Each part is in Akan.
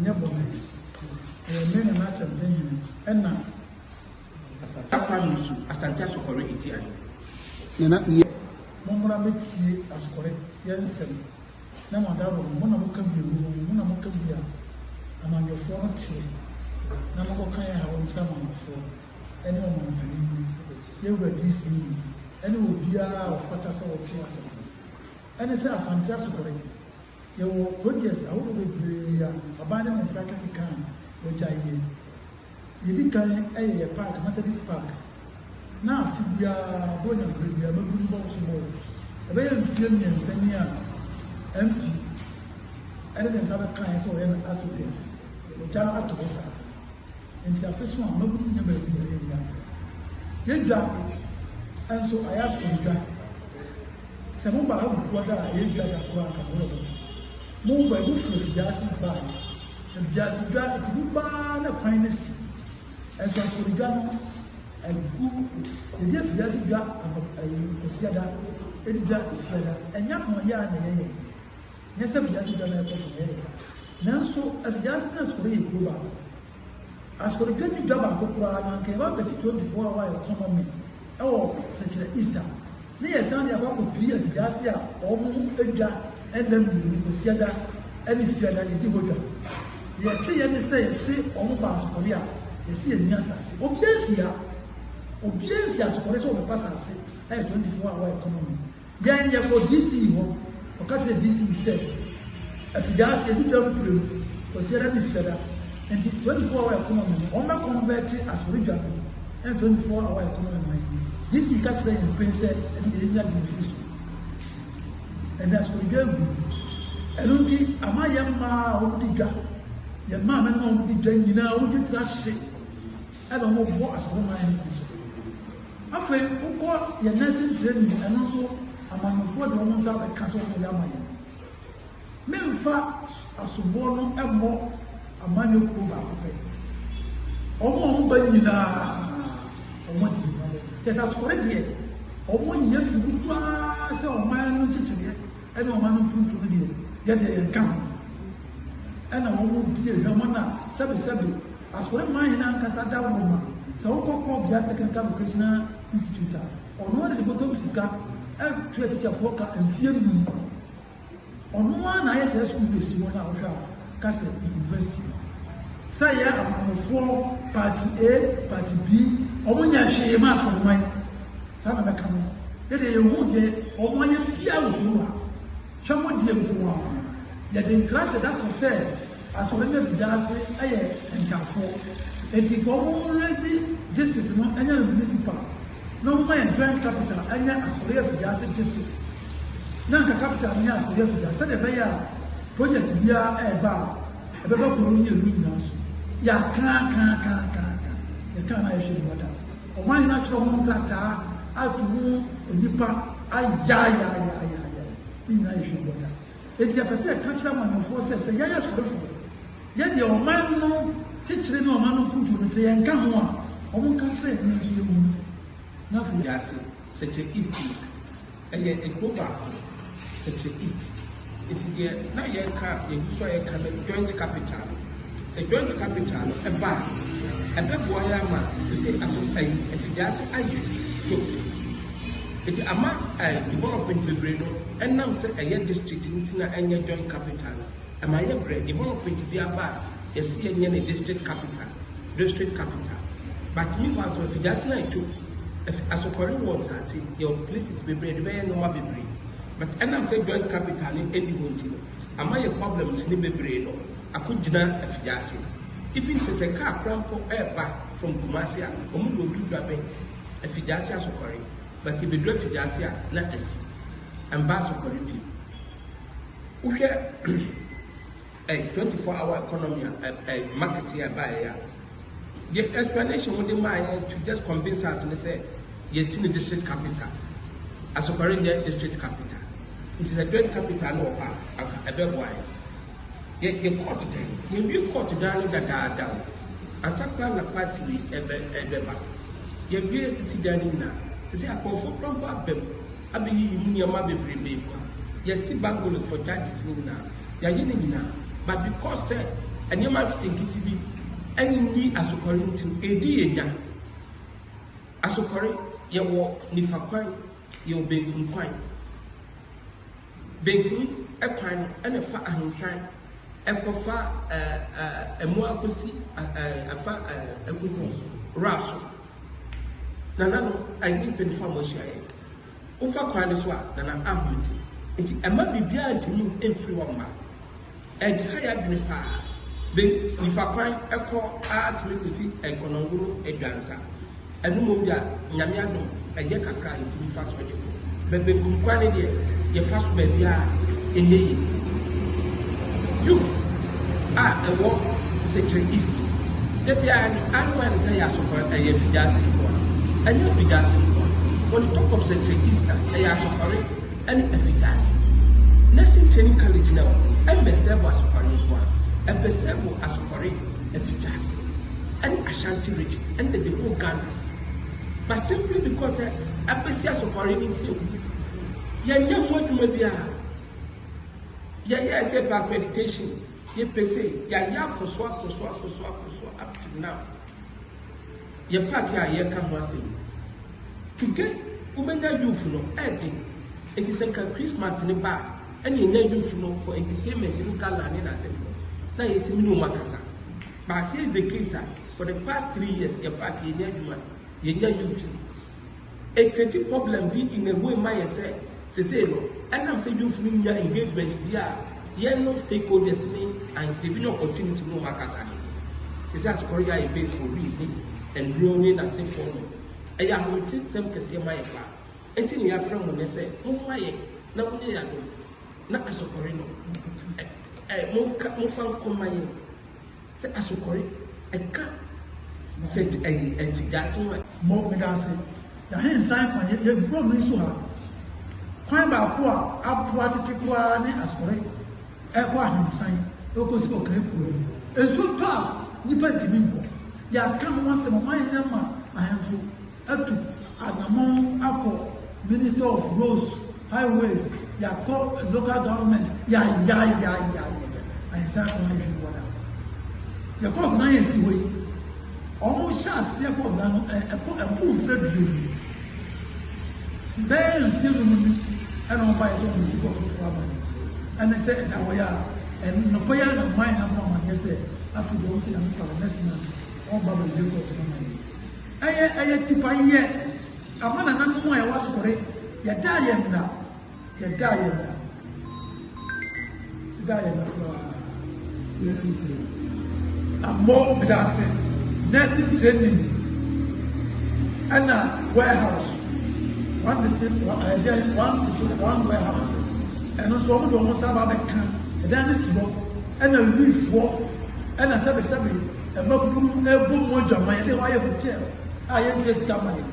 Ɛnyɛ bɔne. Ɛyɛ me Nana Akyɛmpehene ɛna Asante. Kwame Nsu, Asante Asokɔre Eti Ayi. Nana yɛ. Mommra mmɛtie Asokɔre yɛ nsɛm na mo adaworo no, mo na moka bi agu mu, mo na moka bi a amanyɔfoɔ no teɛ na monkɔka yɛn haw nkyerɛ amanyɔfoɔ ɛne ɔmanpanin, yɛn wura DCE ɛne obiara a ɔfata sɛ ɔte asɛm no. Ɛne sɛ Asante Asokɔre, yɛwɔ projects ahodoɔ bebree a aban de ne nsa akekeka a wɔagyae yɛ. Deɛ ɛdi kan yɛ yɛ park, Methodist Park. Na afe biara, Buronya berɛ biara, mmabunu bɔ so bɔɔl. Ɛbɛyɛ mfeɛ 3 ni a MP ɛde ne nsa bɛkaeɛ sɛ ɔyɛ no AstroTurf. Wɔgya no ato hɔ saa. Nti afe so a mmabunu nya baabi na yɛdi agorɔ. Yɛdwa nso ayɛ asɔredwa. Sɛ moba ha Wukuada a ɛyɛ dwa da koraa anka mo werɛ bɛho. Moba yi, mofiri Afidiase na baeɛ. Afidiase dwa, ɛtumi ba ara na kwan no si. Nso asɔredwa no, agu. Yɛdi Afidiase dwa anɔp ayi Kwasiada, ɛdi dwa Efiada. Ɛnyɛ ahoɔyɛ a na ɛyɛ yɛn. Nyɛ sɛ Afidiase dwa no ɛkɔ so na ɛyɛ yɛn. Nanso Afidiase ne Asɔre yɛ kuro baako. Asɔredwa nni dwa baako koraa na anka yɛba abɛsi 24 hour economy ɛwɔ Sɛkyerɛ East a, ne yɛsan de akɔ akɔpie Afidiase a wɔn dwa nna 2, Kwasiada ne Fiada yɛdi hɔ dwa. Deɛ yɛteeɛ ne sɛ yɛse wɔn ba Asokɔre a, yɛse yɛnni asase. Obiara nsi ha. Obiara nsi Asokɔre sɛ wɔbɛpa asase ayɛ 24 hour economy. Yɛn yɛkɔɔ DCE hɔ, ɔka kyerɛɛ DCE sɛ Afidiase yɛdi dwa mprenu, Kwasiada ne Fiada, nti 24 hour economy no wɔn bɛ convert asɔre dwa no ɛne 24 hour economy ma yɛn. DCE ka kyerɛɛ yɛn pen sɛ ɛno deɛ yɛnya adwene firi so. Ɛnɛ asɔre dwa agu. Ɛno nti ama yɛn mmaa a wɔdi dwa, yɛn maame no a wɔdi dwa nyinaa wɔn dwa tiri ahye ɛna wɔbɔ asɔre man no ti so. Afei wokɔ yɛn nursing training ɛno nso amanyɔfoɔ de wɔn nsa abɛka sɛ wɔn yɛ ama yɛn. Memfa asoboɔ no mmɔ amanyɔ kuo baako pɛ. Wɔn a wɔn ba nyinaa wɔn adi ne ho. Kyɛ sɛ asokɔre deɛ wɔn yɛ fi mu koraa sɛ ɔman no nkyekyereɛ ɛne ɔman no mpuntuo no deɛ yɛdeɛ yɛn ka ho. Ɛna wɔn di ehwɛmɔ na sɛbesɛbe Asɔre man hene ankasa da wo ma sɛ wokɔ Kɔbea Technical Vocational Institute a, ɔno ara de ne bɔtɔm sika tua tikyafoɔ ka mfeɛ 5. Ɔno ara na ayɛ saa sukuu no esi hɔ no a wohwɛ a ka sɛ university no. Sɛ yɛ amanyɔfoɔ party A, party B, wɔn nyɛ hwee ma asɔre man. Saa na mɛka no. Yɛdeɛ yɛhu deɛ wɔn ayɛ biara wɔ kurom ha. Hwɛ mo deɛ nko ara. Yɛde nkra hyɛ da kɔ sɛ Asɔre no afidaase yɛ ntafoɔ. Enti nka wɔn raise district no nyɛ no municipal na wɔn ma yɛn joint capital nyɛ Asɔre afidaase district na nka capital no nyɛ Asɔre afidaase sɛdeɛ ɛbɛyɛ a project biara ɛreba a ɛbɛba kuro no mmienu nyinaa so. Yɛaka aka aka aka aka yɛka na yɛhwɛ mu ada. Wɔn ahene atwerɛ ho nkrataa ato ho nnipa ayaayaayaayaa ne nyinaa yɛhwɛ mu ada. Enti yɛpɛ sɛ yɛka kyerɛ amanyɔfoɔ sɛ, sɛ yɛn asɔrefoɔ, yɛ deɛ ɔman no kyekyere ne ɔman no mpuntuo no, sɛ yɛnka ho a, wɔnka nkyerɛ yɛn na yɛn nso yɛnhunu. Na afei. Wiase, Sɛkyɛ East no, ɛyɛ ekuro baako, Sɛkyɛ East. Nti deɛ na yɛreka, yɛgu so a yɛreka no joint capital no. Sɛ joint capital no ɛba a, ɛbɛboa yɛn ama sese aso ayi, Afidiase ayɛ choked. Nti ama ɛɛ development bebree no ɛnam sɛ ɛyɛ district nti na ɛnyɛ joint capital no, ɛma yɛ brɛ. Development bi aba a, yɛsi yɛnyɛ ne district capital, district capital. But meanwhile so Afidiase no ayɛ choked. Asokɔre wɔ nsaase, yɛwɔ places bebree yɛde bɛyɛ nneɛma bebree. But ɛnam sɛ joint capital no ɛnni hɔ nti no, ama yɛ problems no bebree no akɔgyina Afidiase. Even sɛ sɛ car koraa mpo ɛɛba from Kumasi a, wɔn load dwa bɛn Afidiase Asokɔre. But yɛbɛduru Afidiase a na asi. Ɛmba Asokɔre bio. Wohwɛ ɛ 24 hour economy a ɛ ɛ market yi a ɛbaeɛ a, the explanation wɔde maa yɛn to just convince us ne sɛ yɛsi ne district capital. Asokɔre nyɛ district capital. Nti sɛ joint capital no wɔ hɔ a, anka ɛbɛboa yɛn. Yɛ yɛ court dan, yɛwie court dan no dadaada o. Ansa koraa na party wei ɛbɛ ɛbɛba. Yɛwie sisi dan no nyinaa. Sisi akɔnfoɔ koraa mpo aba mu abɛyiyi mu nneɛma bebrebe mu a yɛsi bungalows for judges no nyinaa. Yɛayɛ no nyinaa. But because sɛ nneɛma nketenkete bi nni Asokɔre nti no, ɛredi yɛn nya. Asokɔre, yɛwɔ nifa kwan, yɛwɔ benkum kwan. Benkum kwan no na ɛfa Ahensan ɛkɔfa ɛmu akɔsi ɛfa ɛkɔsi Raso. Nana no ɛne mpanyinfoɔ a wɔahyia yɛn. Wofa kwan no so a, Nana ahomete. Nti ɛma biribiara ntumi mfiri hɔ mma. Ɛha yɛn adwene paa. Be nifa kwan kɔ ara tumi kɔsi Nkɔnɔngoro Adwansa. Ɛno mmom deɛ Nyame adom ɛyɛ kakra a yɛtumi fa so de kɔ. But benkum kwan no deɛ yɛfa so baabiara a ɛnyɛ yie. Youth a ɛwɔ Sekyere East, da biara no ano ayɛ sɛ ɛyɛ Asokwa, ɛyɛ Fidiase nko a. Ɛnyɛ Fidiase nko a. When you talk of Sekyere East a, ɛyɛ Asokɔre. ne Afigyaase. Nursing Training College no a ɛmmɛsɛɛbo Asokɔre nko ara, ɛbɛsɛɛbo Asokɔre, Afigyaase ne Ashanti region ɛne the whole Ghana. But simply because sɛ abɛsi Asokɔre no nti yɛnyɛ ho adwuma biara. Yɛyɛɛ sɛ yɛpɛ accreditation, yɛpɛ sei, yɛayɛ akɔ so akɔ so akɔ so akɔ so up to now. Yɛ park a yɛka ho asɛm yi. To get wobɛnya youth no ɛden. Nti sɛ nka Christmas no ba a ɛne yɛnya youth no for entertainment ne gala ne n'asefoɔ na yɛtumi ne wɔn akasa. But here is the case a for the past 3 years yɛ park yɛnya adwuma yɛnya youth no. Ɛcreate problem bi in a way ma yɛ sɛ sesei no ɛnam sɛ youth no nya engagement bi a yɛn no stakeholders ne ahemfo ebi ne opportunity ne wɔn akasa no nti sesei Asokɔre yɛ ayɛ base for weed ne nnuro ne n'asefoɔ no ɛyɛ ahometesɛm kɛseɛ ma yɛ paa. Nti ne yɛafrɛ mo nnɛ sɛ mommoa yɛn na monyɛ yɛn adom na Asokɔre no ɛ ɛ monka momfa nkɔma yɛn sɛ Asokɔre ɛka sɛ ɛyi mfigyaase ho a. Mo, meda ase. Yɛahensan kwan, yɛ, yɛ kurom yi so ha. Kwan baako a aboa tete koraa ne Asokɔre ɛkɔ Ahensan ɛkɔsi Ɔkan kuro no. Nsuo tɔ a, nnipa ntumi nkɔ. Yɛaka ho asɛm, ɔman hene ama ahemfo atu anamɔn akɔ Minister of Roads, Highways, yɛakɔ local government, yɛayayayayaya. Ahensan kwan ahwim wɔ da. Yɛkɔ ɔkwan a ɛsi hɔ yi, wɔn hyɛ aseɛ kɔ ɔkwan no, ɛkɔ ɛkɔ mfiri 20. Bɛyɛ mfeɛ 5 ni ɛna wɔn baeɛ sɛ wɔn si kɔ foforɔ ama yɛn. Ɛne sɛ ɛda hɔ yɛ a, nnɔpɛ yi a na mman na mo amaneɛ sɛ afei deɛ wɔn sɛ Nyame paa next month wɔn ba bɛwie kɔ ɔkwan ama yɛn. Ɛyɛ ɛyɛ tipayɛ ama nananom a yɛwɔ Asokɔre, yɛdaa yɛn nna, yɛdaa yɛn nna, yɛdaa yɛn nna koraa. Nursing training. Ammɔ meda ase. Nursing training ɛna warehouse. One district, one, ɛdeɛn, one district, one warehouse. Ɛno nso wɔn de wɔn nsa aba abɛka ɛdan no si hɔ ɛna wiifoɔ ɛna sɛbesɛbe mmabunu ɛrebɔ mu adwaman yɛde hɔ ayɛ hotel a yɛntua sika ma yɛn.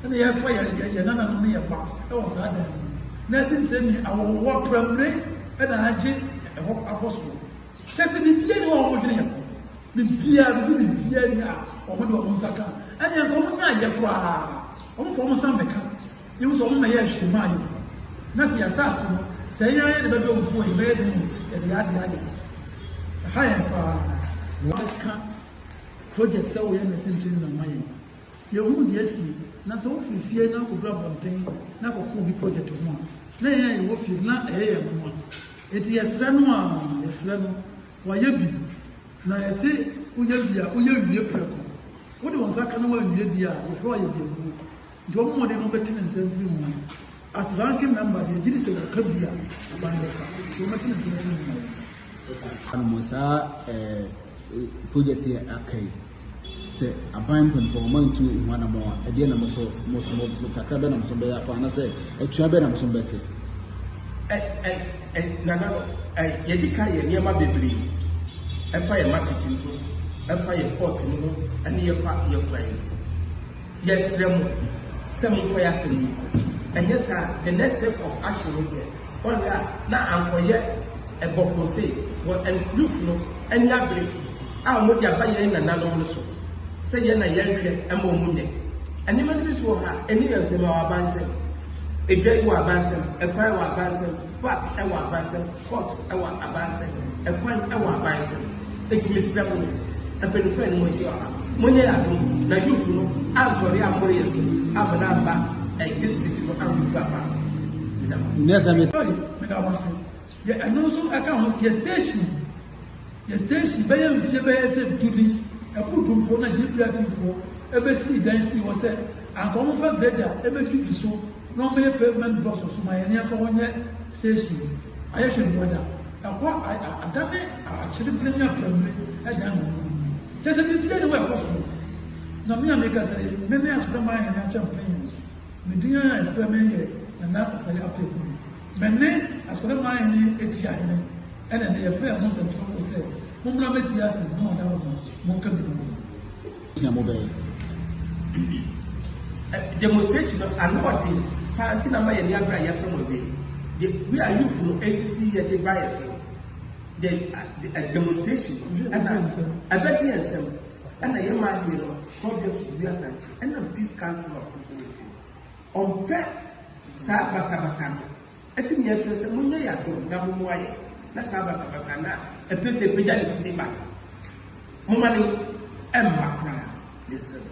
Ɛna yɛfa yɛn yɛn yɛn nananom ne yɛn mma ɛwɔ saa dan no mu. Nursing training awɔwɔ pramire ɛna agye ɛhɔ abɔ soɔ. Kyerɛ sɛ biribiara ni hɔ a wɔdwene yɛn ho. Biribiara, biribi biribiara ni a wɔde wɔn nsa ka. Ɛnneɛ nka wɔn nyaa yɛ koraa. Wɔn fa wɔn nsa mmɛka. Yɛhu sɛ wɔn mmɛyɛ hwee maa yɛn. Na sɛ yɛn asase no, sɛ yɛn ara yɛde bɛdɔ mfuo a, yɛbɛyɛ den o, yɛde yɛn adeɛ ayɛ. Ɛha yɛn paa. Wɔbɛka project sɛ woyɛ nursing training ama yɛn. Yɛhunu deɛ asie. Na sɛ wofiri fie na wokɔduru abɔnten na kɔka obi project ho a, na yɛn a yɛwɔ fie no, na ɛyɛ yɛn nwanwa. Enti yɛsrɛ no a, yɛsrɛ no, wayɛ bi. Na yɛse woyɛ bi a, woyɛ wie prɛko. Wode wo nsa ka na woanwie deɛ a, yɛfrɛ wo ayɛbiaguo. Nti wɔn mmɔden na wɔbɛte ne nsa mfiri ho. As ranking member deɛ, yɛgye di sɛ wɔka bi a, aban bɛfa. Nti wɔmmɛte ne nsa mfiri ho ma yɛn. Hanom saa eh, project yi a aka yi, sɛ aban mpanyinfoɔ wɔn antu ho anamɔn a, ɛdeɛ na mo so mo so mo kakra bɛ na mo so bɛyɛ afa anasɛ atua bɛ na mo so bɛte? Ɛ ɛ ɛ nana no ɛ yɛdi ka yɛ nneɛma bebree ɛfa yɛ marketing ho, ɛfa yɛ court no ho, ɛne yɛfa yɛ kwan no. Yɛsrɛ mo sɛ momfa yɛ asɛm yi nkɔ. Ɛnyɛ saa the next step of action no deɛ wɔnhwɛ a na ankɔyɛ ɛbɔkoo sei wɔ youth no ani abere a wɔde aba yɛn nananom no so sɛ yɛn na yɛnhwɛ ma wɔn nyɛ. Nneɛma no bi nso wɔ hɔ a ɛni yɛn nsam, ɛwɔ aban nsam. Edwa yi wɔ aban nsam, ɛkwan wɔ aban nsam, park ɛwɔ aban nsam, court ɛwɔ aban nsam, ɛkwan ɛwɔ aban nsam. Enti mesrɛ mo, mpanyinfoɔ a ɛne mo ahyia wɔ ha, monyɛ yɛn adom na youth no ansɔre ammoro yɛn so amma no amma ɛ district no ankɔgu aba. Meda mo ase. Nnɛ sɛ me. Sorry, meda mo ase. Yɛ ɛno nso ɛka ho, yɛ station, yɛ station bɛyɛ mfie bɛyɛ sɛ du ni, ɛboro du mpo na GPRT foɔ ɛbɛsii dan sii hɔ sɛ anka wɔn mfa grader ɛbɛdwidwi so na wɔn bɛyɛ pavement blocks wɔ so ma yɛn yɛmfa hɔ nyɛ station. Ayɛ hwɛ mmoa da. Ɛhɔ adane akyerebere ne aprɛmire dan wɔ mu. Kyerɛ sɛ biribiara nni hɔ a ɛkɔ soɔ. Na me a mekasa yi, me ne Asɔreman Hene Akyɛmpene Hene. Me din a yɛfrɛ me yɛ Nana Osei Appiah Kubi. Me ne Asɔreman Hene Etia Hene ɛna ɛnnɛ yɛfrɛ yɛn ho nsɛmtwerɛfoɔ sɛ mommra mmɛtie asɛm na mo adawoma monka bi ma yɛn. Na mo bɛyɛ. Demonstration no ano ɔden paa nti na ama yɛn ani abere a yɛafrɛ mo awie yi. The we are youth no ɛresisi yɛ de ba yɛ so no, the the demonstration no ɛna ɛbɛgye yɛn nsam ɛna yɛn man hene no Kɔbea Susubi Asante ɛnam Peace Council a ɔte so no nti no ɔmpɛ saa basabasa no. Ɛti ne yɛfrɛ sɛ monyɛ yɛn adom na mommoa yɛn na saa basabasa no a ɛpɛ sɛ ɛpagya ne ti ne ba no, momma no mma koraa. Yɛsrɛ mo.